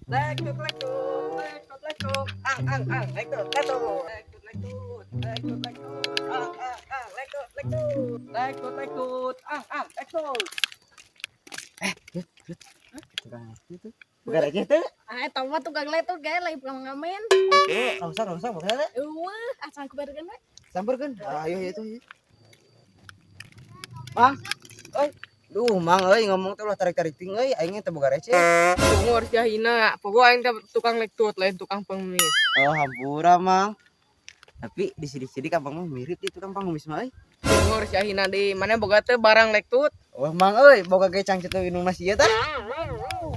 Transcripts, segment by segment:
Lektut, lektut, lektut, lektut, ang ang ang, lektut, lektut, lektut, lektut, lektut, lektut, ang ang ang, lektut, lektut, lektut, lektut, ang ang, lektut. Tukang itu. Bukan aja itu. Ah, eta mah tukang letot gae lagi pulang ngamen. Rongsok, rongsok, bukan ada. Eueuh, asa kubarkeun we. Samperkeun. Ayo itu. Ayo. Mang. Oi. Duh, Mang euy ngomong teh ulah tarik-tarik ting euy, aing teh boga receh. Tunggu harus jahina, pokoknya aing teh tukang lektut lain tukang pengemis. Oh, hampura, Mang. Tapi di sini-sini ka Mang mah mirip di tukang pengemis mah euy. Tunggu harus jahina di mana boga teh barang lektut. Oh, Mang euy, boga ge cangcut minum nasi ieu tah.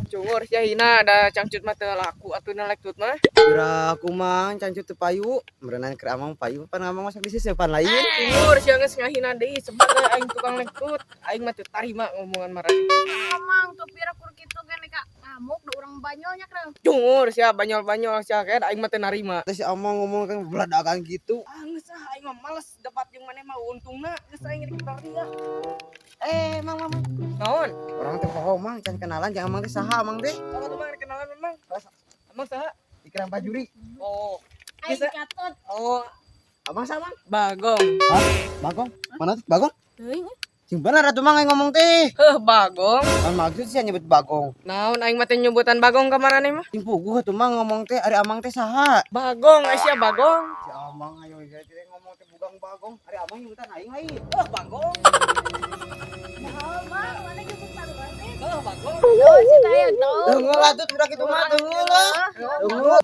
Tunggu harus jahina ada cangcut mah teu laku atuh na lektut mah. Kira aku Mang cangcut teu payu, meureunan keur amang payu pan amang masak di seupan lain. Tunggu harus geus ngahina deui sebab aing tukang lektut, aing mah teu tarima ngomongan marane. Amang tuh pira kur kitu ge ka ngamuk da urang banyolnya krang. Cungur sia banyol-banyol sia kayak aing mah teu narima. Terus si amang ngomong kan beladakan gitu. Ah geus ah aing mah males debat jeung maneh mah untungna geus aing rek bari ah. Eh, Mang, Mang, Mang. Naon? Orang teh poho Mang, can kenalan jeung amang teh saha amang teh? Saha tuh Mang kenalan memang? Emang saha? Ikram Pajuri. Oh. Aing Bisa. katut. Oh, Abang sama? Bagong. Hah? Bagong? Mana tuh Bagong? Teuing. Sing bener atuh Mang aing ngomong teh. Heuh, Bagong. Kan maksud sih nyebut Bagong. Naon aing mah teh nyebutan Bagong ka maraneh mah? Sing puguh atuh Mang ngomong teh ari amang teh saha? Bagong, aya Bagong. Si amang ayo ge teh ngomong teh bugang Bagong. Ari amang nyebutan aing lain. Heuh, Bagong. Oh, Mang, mana jemputan teh? Heuh, Bagong. Oh, si taya tuh. Deunggeul atuh budak kitu mah deunggeul lah. Deunggeul.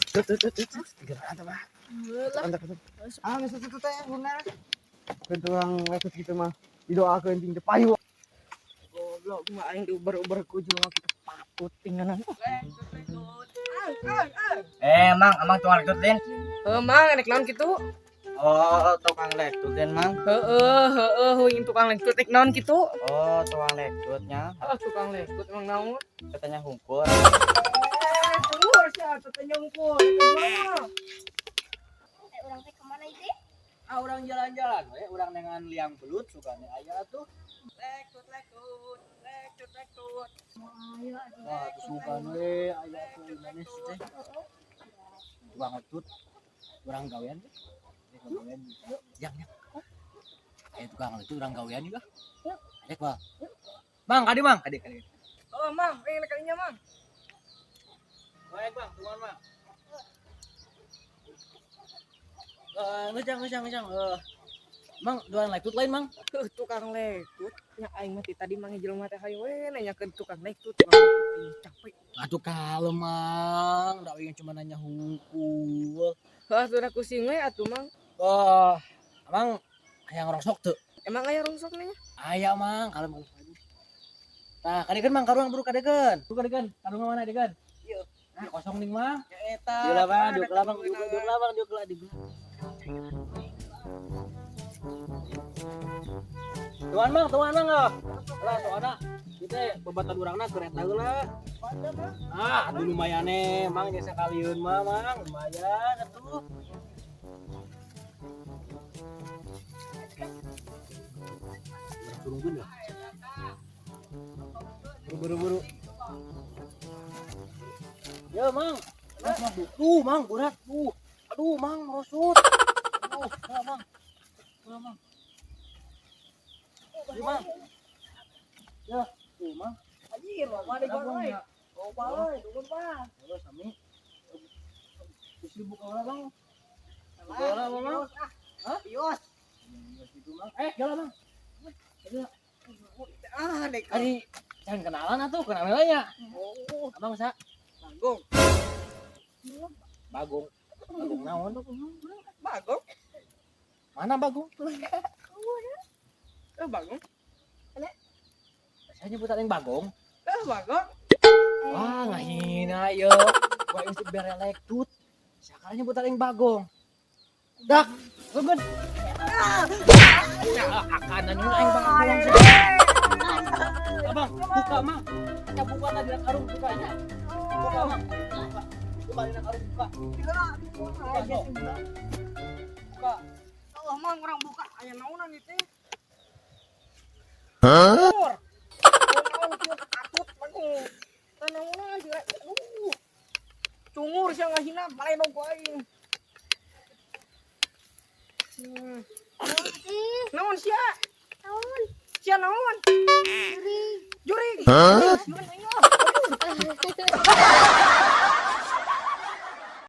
Tuh tuh tuh tuh. Tiga atuh mah. Lah, Mantap atuh. Ah geus tuh teh bener. Keun tukang lektut kitu mah didoakeun ting teu payu. Goblok mah aing diuber-uber ku jelema kitu patut tinggalan. Eh, Mang, amang tukang lektut, Lin. Heuh, Mang, rek naon kitu? Oh, tukang lektut, Lin, Mang. Heeh, heeh, euy tukang lektut rek naon kitu? Oh, tukang lektutnya. Ah, tukang lektut emang naon? Katanya hungkul. Eh, tunggu sia teh nyungkul. Eh, urang teh kemana itu? Ah, urang jalan-jalan we, urang dengan liang belut sukane aya tuh. Lektut, lektut, lektut, lektut. Ayo atuh. Wah, tuh sukan we aya tuh manis teh. Tukang lektut. Urang gawean teh. Gawean. Yang yang. Aya tukang lektut urang gawean juga. Ajak, Bang. Mang, kadi Mang, kadi kadi. Oh, Mang, pengen kalinya, Mang. Baik, Bang, tungguan, Bang. Ngejang, ngejang, ngejang. Mang, jualan lektut lain, Mang. Heuh, tukang lektut. Nya aing mah ti tadi mang jelema teh hayu we nanyakeun tukang lektut. Tukang lektut aing capek. Aduh kalem, Mang. Da aing cuma nanya hungkul. Heuh, atuh kusing we atuh, Mang. Wah, Amang hayang rongsok tuh. Emang aya rongsok nya? Aya, Mang, kalem kalem. Tah, kadekeun Mang, karuang buru kadekeun. Buru kadekeun, karuang mana kadekeun? Ieu. Nah, kosong ning, Mang. Ya eta. Dieu lah, Bang, dieu lah, Bang, dieu lah, Bang, dieu lah, dieu. Tuan Mang, tuan Mang ah. Lah, soalna kita bebatan urangna kereta heula. Ah, aduh lumayan nih, Mang jasa kalieun mah, Mang, lumayan atuh. Urang turunkeun ya. Buru-buru. Ya, Mang. Mang, Mang, tuh, Mang, berat tuh. Aduh, Mang, merosot. Aduh, ya, Mang. Ya, Mang. Ya, Mang. Ya, tuh, Mang. Anjir, loba deui Bang, euy. ya. Loba euy, dukun Bang. Terus sami. Terus buka heula, Bang. Buka heula, Bang. Hah? Bios. Gitu, Mang. Eh, jalan, Bang. Ah, dek. Ari jangan kenalan atuh, kenalan nya. Oh, Abang sa Bagong. Bagong. Bagong naon? Bagong. Mana Bagong? Eh, Bagong. Saya nyebutan yang Bagong. Eh, Bagong. Wah, ngahina ye. Wah, ini bere lektut. Sakala nyebutan yang Bagong. Dak, tungguin. Ya, akan nanya aing Bagong. Abang, buka, Mang. Kita buka tadi karung bukanya. Buka, Mang. Buka. Buka dina karung buka. Buka, sok. Buka. Oh, Mang, urang buka aya naonan ieu teh. Hah? Naon kieu katut Bagong. Tanaonan sih. Aduh. Cungur sia ngahina baledog ku aing. Ih, Naon sia? naon? Sia naon? Jurig. Jurig. Hah? Aduh.